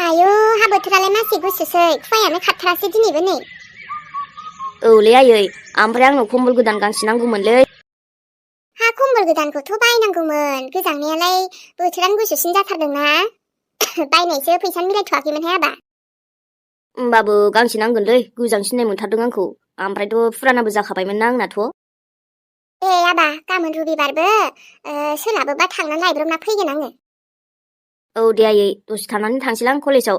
आयु हा बोथोरालाय मासे गुसुसै खुवायानो खाथारासै दिनैबो नै। औलै आयै ओमफ्राय आंनो कम्बल गोदान गांसे नांगौमोनलै। हा कम्बल गोदानखौथ' बायनांगौमोन गोजांनायालाय बोथोरानो गुसुसिन जाथारदोंना बायनायसो फैसानो मिलायथ'वाखैमोनहाय आबा। होमबाबो गांसे नांगोनलै गोजांसिननाय मोनथारदों आंखौ ओमफ्रायथ' फुरानाबो जाखाबायमोन ना आंनाथ'। दे आबा गाबोन रबिबारबो सोलाबोबा थांनानै लायब्रबना फैगोन आङो। औ दे आयै दसे थानानै थांसैलां कलेजाव।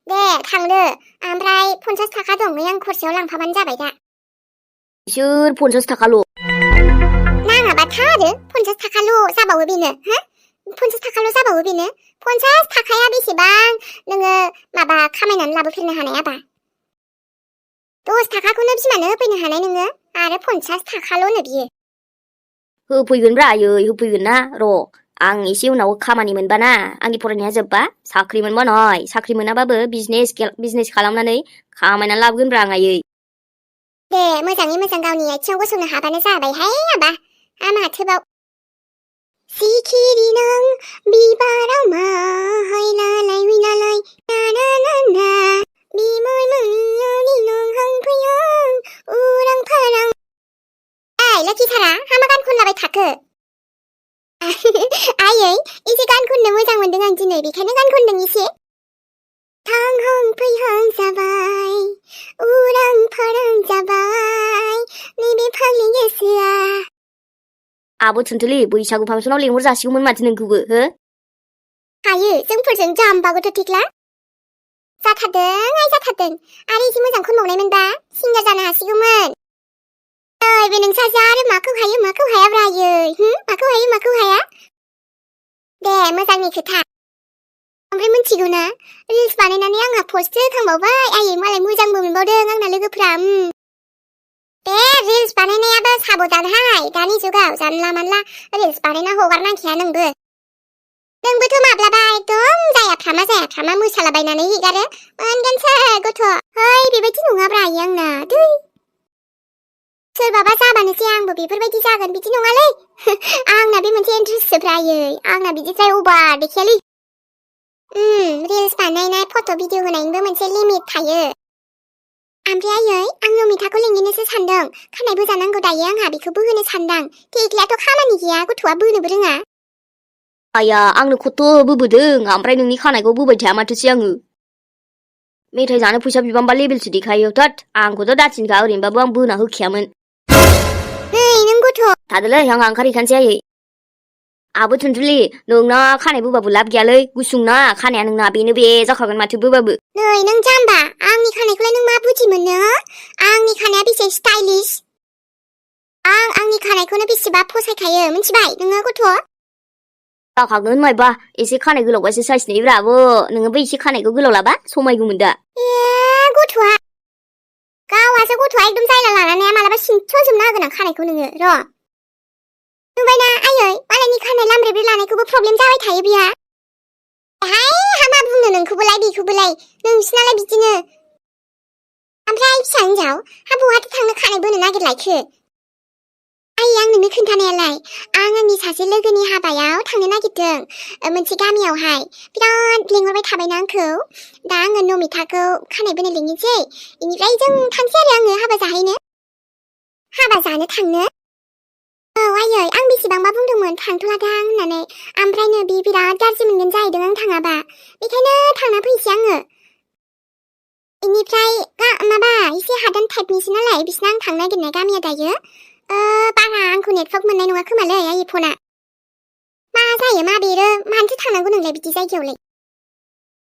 दे थांदो ओमफ्राय 50 थाखा दं नै आं खरसायाव लांफाबानो जाबाय दा। इसोर 50 थाखाल'। नाङाबा था आरो 50 थाखाल' जाबावो बेनो हो 50 थाखाल' जाबावो बेनो 50 थाखाया बेसेबां नोङो माबा खामायनानै लाबोफिननो हानाय आबा। 10 थाखाखौनो बिमानो होफैनो हानाय नोङो आरो 50 थाखाल'नो बियो। होफैगोनब्रा आयै होफैगोन ना र' आं एसे उनाव खामानि मोनबाना आंनि फरायनाया जोब्बा साख्रि मोनबा नय साख्रि मोनाबाबो बिजनेस खालामनानै खामायनानै लाबोगोनब्रा आं आयै। दे मोजाङै मोजां गावनि आथिङाव गसंनो हाबानो जाबायहाय आबा माथोबाव। सिखिरि नों बिबाराव माहायलालाय उइलालाय ना ना ना ना बिमुर मुंनि नोंहां फैहां उरां फारां। ओइ लोखिथारा मा गान खनलाबाय थाखो? आयै एसे गान खननो मोजां मोनदों आं दिनै बेखायनो गान खनदों एसे। थांहां फैहां जाबाय उरां फारां जाबाय नैबे फाग्लि गोसोआ। आब' थुनथुलि बैसागु फांसनाव लेंहर जासिगौमोन माथो नोंखौबो हो? हायो जोंफोरजों जाम्बागोथ' थिख्ला जाथारदों आइ जाथारदों आरो एसे मोजां खनबावनायमोनबा सिंगार जानो हासिगौमोन। ओइ बे नोंसासो आरो माखौ हायो माखौ हायाब्रा आयै माखौ हायो माखौ हाया? दे मोजांनि खोथा। ओमफ्राय मिथिगौ ना रिल्स बानायनानै आंहा पस्टसो थांबावबाय आयै मालाय मोजांबो मोनबावदों आंना लोगोफ्रा। बे रिल्स बानायनायाबो साबधानहाय दानि जुगाव जानला मानला रिल्स बानायना हगारनांखाया नोंबो। नोंबोथ' माब्लाबा एकदम जायाफ्रामा मोसालाबायनानै हेगारो मोनगोनसो गथ'। है बेबायदि नङाब्रा आयै आंना दै। सोरबाबा जाबानोसै आंबो बेफोरबायदि जागोन बिदि नङालै आंना बे मोनसे इन्ट्रेस्टसोब्रा आयै आंना बिदिद्राय अभार देखायालै। रिल्स बानायनाय फट' भिडिअ होनायनिबो मोनसे लिमिट थायो। ओमफ्राय आयै आं नमिताखौ लिंहैनोसो सानदों खानाय बोजानांगौ दायो आंहा बेखौबो होनो सानदां थेख्लायाथ' खामानि गैया गथ'आ बोनोबो रोङा। आया आंनो खथ' बोबोदों ओमफ्राय नोंनि खानायखौ बोबाय थाया माथोसै आङो। मेथाइ जानो फैसा बिबांबा लेबेलसो देखायो थोद आंखौथ' दाथिनखा ओरैनोबाबो आं बोना होखायामोन। नै नों गथ'। थादोलै आं ओंखारहैखानोसै आयै। आब' थुनथुलि नोंना खानाय बोबाबो लाब गैयालै गुसुंना खानाया नोंना बेनो बे जाखागोन माथो बोबाबो। नै नों जाम्बा आंनि खानायखौलाय नों मा बुद्धि मोननो आंनि खानाया बेसे स्टाइलिश। आं आंनि खानायखौनो बेसेबा फसायखायो मिथिबाय नोङो गथ'। जाखागोन मायबा एसे खानाय गोलावबासो साइस नुयोब्रा आब' नोङोबो एसे खानायखौ गोलाव लाबा समायगौमोन दा। गथ'आ गावासो गथ'आ एकदम जायला लानानै मालाबा सिनथ्र'जोबना होगोन आं खानायखौ नोङो र'। नुबायना आयै मालायनि खानाय लामब्रे लानायखौबो प्रब्लेम जाबाय थायो बिहा। हाय हामा बुंनो नोंखौबोलाय बेखौबोलाय नोंसिनालाय बिदिनो। ओमफ्राय फिसा हिन्जाव बहाथो थांनो खानाय बोनो नागिरलायखो? आयै आं नोंनो खोन्थानायालाय आं आंनि सासे लोगोनि हाबायाव थांनो नागिरदों मोनसे गामियावहाय बिराद लेंहरबाय थाबायना आंखौ दा आङो नमिताखौ खानाय बोनो लिंहैनोसै इनिफ्राय जों थांसै आरो आङो हाबा जाहैनो। हाबा जानो थांनो? औ आयै आं बेसेबांबा बुंदोंमोन थांथ'लादां होननानै ओमफ्रायनो बे बिराद गाज्रि मोनगोन जाहैदों आं थाङाबा बेखायनो थांना फैनोसै आङो। इनिफ्राय माबा एसे हादान टाइपनिसो नालाय बिसिना आं थांनो नागिरनाय गामिया दायो बारा आंखौ नेटवर्क मोननाय नङा खोमालै आयै फना। मा जायो मा बेरो मानोथो थांनांगौ नोंलाय बिदि जायगायावलाय?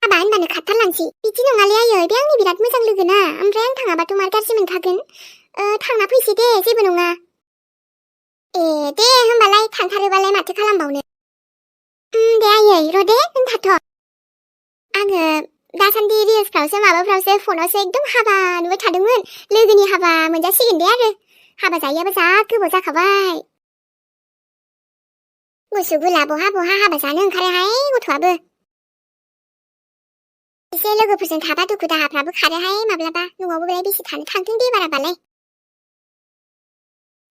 हाबा होनबानो खारथारलांसै बिदि नङालै आयै बे आंनि बिराद मोजां लोगोना ओमफ्राय आं थाङाबाथ' मार गाज्रि मोनखागोन। थांना फैसै दे जेबो नङा। दे होमबालाय थांथारोबालाय माथो खालामबावनो। दे आयै र' दे नों थाथ'। आङो दासान्दि रिल्सफ्रावसो माबाफ्रावसो फनावसो एकदम हाबा नुबाय थादोंमोन लोगोनि हाबा मोनजासिगोन दे आरो हाबा जायैयाबो जा गोबाव जाखाबाय। गुसु गुला बहा हाबा जानो ओंखारोहाय गथ'आबो। एसे लोगोफोरजों थाबा दुखु दाहाफ्राबो खारोहाय माब्लाबा न'आवबो बेलाय बेसे थानो थांथों दे बाराबालाय।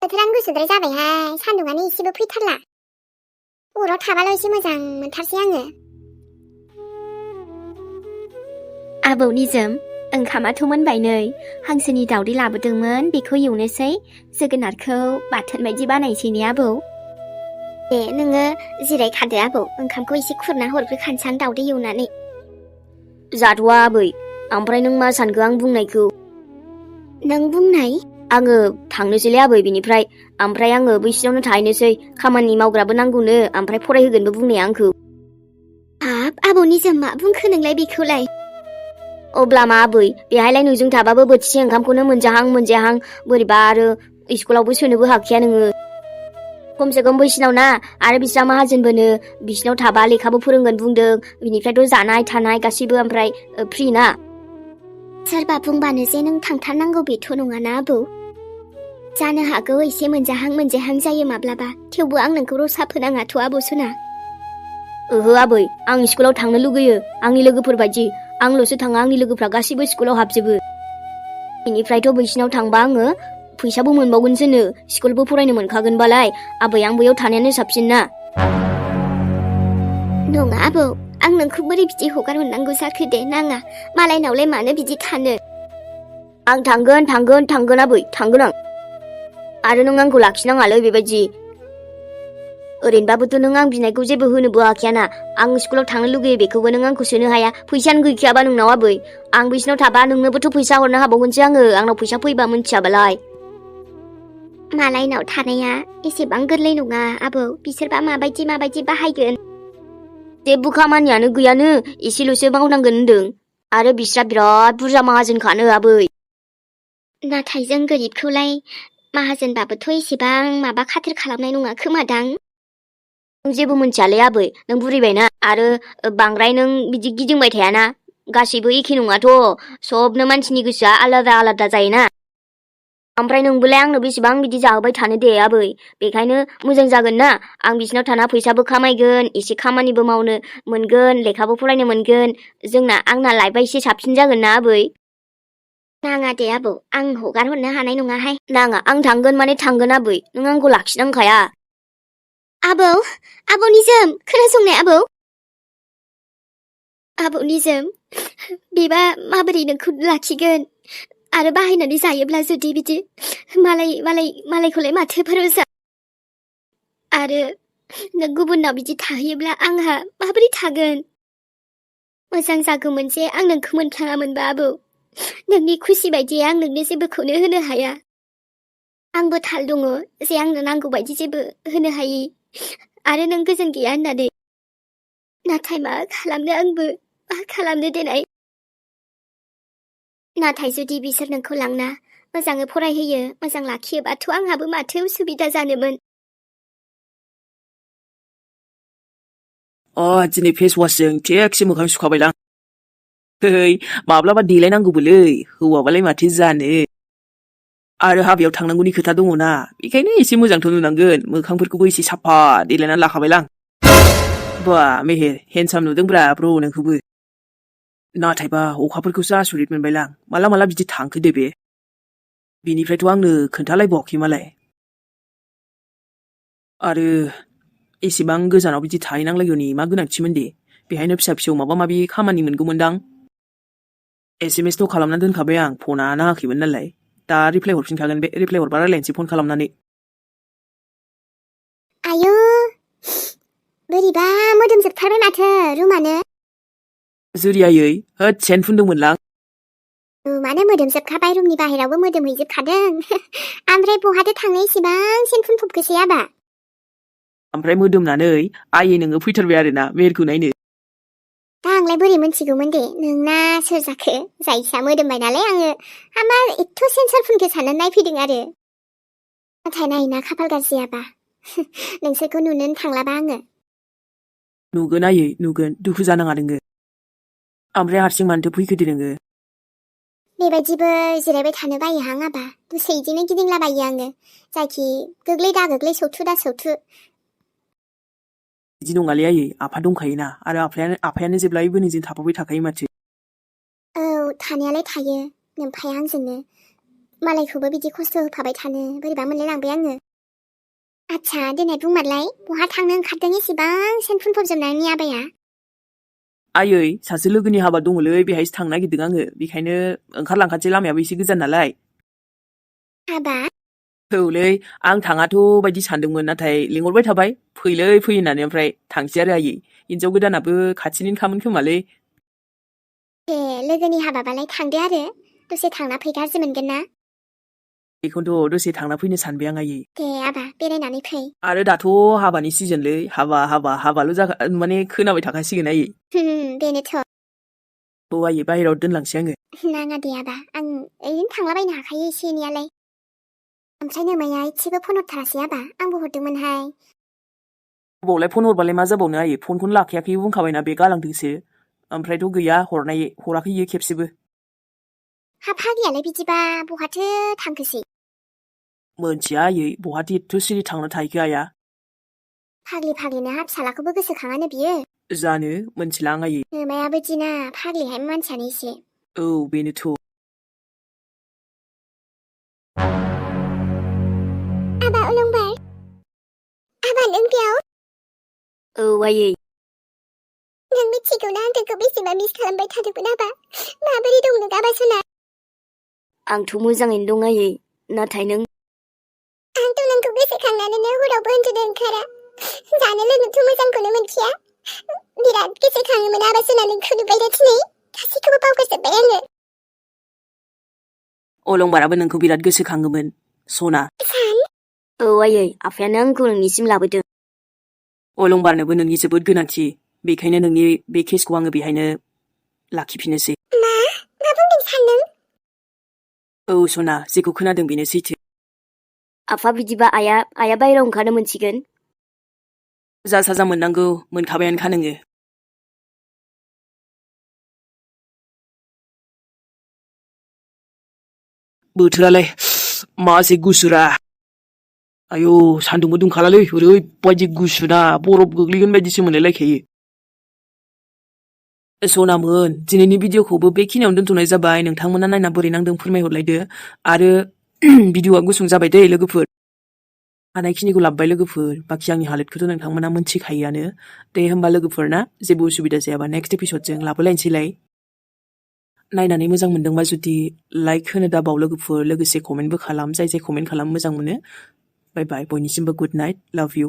बोथोरानो गुसुद्राय जाबायहाय सान्दुंआनो एसेबो फैथारला। अराव थाबाल' एसे मोजां मोनथारसै आङो। आबौ निजोम ओंखामाथ' मोनबाय नै हांसोनि दावदै लाबोदोंमोन बेखौ एवनोसै जोगोनारखौ बाथोन बायदि बानायसै ने आबौ दे नोङो जिरायखादो आबौ ओंखामखौ एसे खुरना हरग्रोखानोसै आं दावदै एवनानै जाथ'वा आबै ओमफ्राय नों मा सानखो आं बुंनायखौ नों बुंनाय आङो थांनोसैलै आबै बिनिफ्राय ओमफ्राय आङो बैसिनावनो थाहैनोसै खामानि मावग्राबो नांगौनो ओमफ्राय फरायहोगोनबो बुंनाया आंखौ हाब आबौ निजोम मा बुंखो नोंलाय बेखौलाय अब्ला मा आबै बेहायलाय नोंजों थाबाबो बोथिसे ओंखामखौनो मोनजाहां बोरैबा आरो स्कुलावबो सोनोबो हाखाया नोङो खमसे खम बैसिनाव ना आरो बिस्रा माहाजोनबोनो बिसिनाव थाबा लेखाबो फोरोंगोन बुंदों बिनिफ्रायथ' जानाय थानाय गासिबो ओमफ्राय फ्रि ना सोरबा बुंबानो जे नों थांथारनांगौ बेथ' नङाना आबौ जानो हागौ एसे मोनजाहां जायो माब्लाबा थेवबो आं नोंखौ रसा फोनाङाथ' आबौ सना ओहो आबै आं स्कुलाव थांनो लुगैयो आंनि लोगोफोर बायदि आंल'सो थाङा आंनि लोगोफ्रा गासिबो स्कुलाव हाबजोबो बेनिफ्रायथ' बैसिनाव थांबा आङो फैसाबो मोनबावगोनसोनो स्कुलबो फरायनो मोनखागोनबालाय आबै आं बैयाव थानायानो साबसिन ना नङा आबौ आं नोंखौ बोरै बिदि हगार हरनांगौ जाखो दे नाङा मालायनावलाय मानो बिदि थानो आं थांगोन आबै थांगोन आं आरो नों आंखौ लाखिनाङालै बेबायदि ओरैनोबाबोथ' नों आं बिनायखौ जेबो होनोबो हाखायाना आं स्कुलाव थांनो लुगैयो बेखौबो नों आंखौ सोनो हाया फैसायानो गैखायाबा नोंनाव आबै आं बिसिनाव थाबा नोंनोबोथ' फैसा हरनो हाबावगोनसो आङो आंनाव फैसा फैबा मिन्थियाबालाय मालायनाव थानाया एसेबां गोरलै नङा आबौ बिसोरबा माबायदि बाहायगोन जेबो खामानियानो गैयानो एसेल'सो मावनांगोन होनदों आरो बिस्रा बिराद बुरजा माहाजोनखानो आबै नाथाय जों गोरिबखौलाय माहाजोनबाबोथ' एसेबां माबा खाथिर खालामनाय नङा खोमादां नों जेबो मिन्थियालै आबै नों बुरिबायना आरो बांद्राय नों बिदि गिदिंबाय थायाना गासैबो एखे नङाथ' सबनो मानसिनि गोसोआ आलादा जायोना ओमफ्राय नोंबोलाय आंनो बेसेबां बिदि जाहोबाय थानो दे आबै बेखायनो मोजां जागोन ना आं बिसिनाव थाना फैसाबो खामायगोन एसे खामानिबो मावनो मोनगोन लेखाबो फरायनो मोनगोन आंना लाइफआ एसे साबसिन जागोन ना आबै नाङा दे आबौ आं हगार हरनो हानाय नङाहाय नाङा आं थांगोन माने थांगोन आबै नों आंखौ लाखिनांखाया आबौ निजोम खोनासंनाय आबौ निजोम बेबा माबोरै नोंखौ लाखिगोन आरो बाहायनानै जायोब्ला जुदि बिदि मालायखौलाय माथो भरोसा आरो नों गुबुननाव बिदि थाहैयोब्ला आंहा माबोरै थागोन मोजां जागौमोन जे आं नोंखौ मोनफ्लाङामोनबा आबौ नोंनि खुसि बायदि आं नोंनो जेबोखौनो होनो हाया आंबो थाल दङ जे आंनो नांगौ बायदि जेबो होनो हायि आरो नों गोजोन गैया होननानै नाथाय मा खालामनो आंबो मा खालामनो देनाय नाथाय जुदि बिसोर नोंखौ लांना मोजाङै फरायहोयो मोजां लाखियोबाथ' आंहाबो माथो उसुबिदा जानोमोन दिनै फेस वासजों थिगसे मोखां सुखाबायलां माब्लाबा देलायनांगौबोलै हौवाबालाय माथो जानो आरो हाबायाव थांनांगौनि खोथा दङना बेखायनो एसे मोजांथ' नुनांगोन मोखांफोरखौबो एसे साफा देलायनानै लाखाबायलां बा मेहेर हेन्डसाम नुदोंब्रा ब्र नोंखौबो नाथायबा अखाफोरखौसो आसरित मोनबायलां माला बिदि थांखो दे बे बिनिफ्रायथ' आंनो खोन्थालायबावाखै मालाय आरो एसेबां गोजानाव बिदि थाहैनांलायगौनि मा गोनांथिमोन दे बेहायनो फिसा माबा माबि खामानि मोनगौमोनदां SMS खालामनानै दोनखाबाय आं फना नाङाखैमोन नालाय दा रिप्लाय हरफिनखागोन बे रिप्लाय हरबा रायलायनोसै फन खालामनानै आयौ बोरैबा मोदोमजोबथारबाय माथो रुमानो जुरियायै होद सेन फुनदोंमोनलां रुमानो मोदोमजोबखाबाय रुमनि बाहेरावबो मोदोमहैजोबखादों ओमफ्राय बहाथो थांनो इसेबां सेन फुनफबखोसै आबा ओमफ्राय मोदोमनानै आयै नोङो फैथारबाय आरोना मेहेरखौ नायनो दा आंलाय बोरै मोनथिगौमोन दे नोंना सोर जाखो जायखिया मोदोमबाय नालाय आङो हामा एथ' सेन्सार फुनखो साननानै नायफैदों आरो नाथाय नायना खाफाल गाज्रियाबा नोंसोरखौ नुनोनो थांलाबा आङो नुगोन आयै नुगोन दुखु जानाङा नोङो ओमफ्राय हारसिं मानोथो फैखो दे नोङो बेबायदिबो जिरायबाय थानो बायोहां आबा दसे इदिनो गिदिंलाबायो आङो जायखि गोग्लै दा गोग्लै सौथु दा सौथु बिदि नङालै आयै आफा दंखायोना आरो आफायानो जेब्लायबो नोंजों थाफाबाय थाखायो माथो औ थानायालाय थायो नोमफाया आंजोंनो मालायखौबो बिदि खस्थ' होफाबाय थानो बोरैबा मोनलाय लांबाय आङो आच्छा देनाय बुंमारलाय बहा थांनो ओंखारदों एसेबां सेन फुनफबजोबनायनि आबाया आयै सासे लोगोनि हाबा दङलै बेहायसो थांनो नागिरदों आङो बेखायनो ओंखारलांखानोसै लामायाबो एसे गोजान नालाय हाबा औलै आं थाङाथ' बायदि सानदोंमोन नाथाय लिंहरबाय थाबाय फैलै फै होननानै ओमफ्राय थांसै आरो आयै हिनजाव गोदानाबो खाथिनिनोखामोन खोमालै ए लोगोनि हाबाबालाय थांदो आरो दसे थांना फै गाज्रि मोनगोन ना बेखौनोथ' दसे थांना फैनो सानबाय आं आयै दे आबा बेरायनानै फै आरो दाथ' हाबानि सिजोनलै हाबाल' माने खोनाबाय थाखासिगोन आयै बेनोथ' औ आयै बाहेरायाव दोनलांसै आङो नाङा दे आबा आं ओरैनो थांलाबायनो हाखायो एसे एनैयालाय ओमफ्राय नोमाया एसेबो फन हरथारासै आबा आंबो हरदोंमोनहाय अबावलाय फन हरबालाय मा जाबावनो आयै फनखौनो लाखायाखै बुंखाबायना बे गालांदोंसो ओमफ्रायथ' गैया हराखै इयो खेबसेबो हा फाग्लियालाय बिदिबा बहाथो थांखोसै मोनथिया आयै बहाथो एथ' सिरि थांना थाहैखो आइया फाग्लिनो हा फिसालाखौबो गोसोखाङानो बियो जानो मोनथिला आं आयै नोमायाबो दिना फाग्लिहाय मानसियानो एसे औ बेनोथ' आबा अलंबार आबा नों बेयाव औ आयै नों मिथिगौना आं नोंखौ बेसेबा मिस खालामबाय थादोंमोन आबा माबोरै दं नों आबा सना आंथ' मोजाङैनो दं आयै नाथाय नों आंथ' नोंखौ गोसोखांनानैनो हरावबो उन्दुनो ओंखारा जानो लोंनोथ' मोजांखौनो मोनखाया बिराद गोसोखाङोमोन आबा सना नोंखौ नुबाय दा दिनै गासैखौबो बावगारजोब्बाय आङो अलंबाराबो नोंखौ बिराद गोसोखाङोमोन सना औ आयै आफायानो आंखौ नोंनिसिम लाबोदों अलंबारनोबो नोंनि जोबोद गोनांथि बेखायनो नोंनि बे केसखौ आङो बेहायनो लाखिफिननोसै मा बुंदों सानदों औ सना जेखौ खोनादों बेनो सैथो आफा बिदिबा आइया बाहेरायाव ओंखारनो मोनसिगोन जा साजा मोननांगौ मोनखाबायानोखा नोङो बोथोरालाय मासे गुसुरा आयौ सान्दुंबो दुंखालालै ओरैबायदि गुसुना बरफ गोग्लैगोन बायदिसो मोनलायलायखायो सनामोन दिनैनि भिडिअखौबो बेखिनियावनो दोनथ'नाय जाबाय नोंथांमोना नायना बोरै नांदों फोरमायहरलायदो आरो भिडिअआ गुसुं जाबाय दै लोगोफोर हानायखिनिखौ लाबोबाय लोगोफोर बाखि आंनि हालोदखौथ' नोंथांमोना मोनथिखायोआनो दे होमबा लोगोफोर ना जेबो उसुबिदा जायाबा नेक्स्ट एपिसडजों लाबोलायनोसैलाय नायनानै मोजां मोनदोंबा जुदि लाइक होनो दाबाव लोगोफोर लोगोसे कमेन्टबो खालाम जाय कमेन्ट खालाम मोजां मोनो बाय बाय बयनिसिमबो गुड नाइट लाभ इउ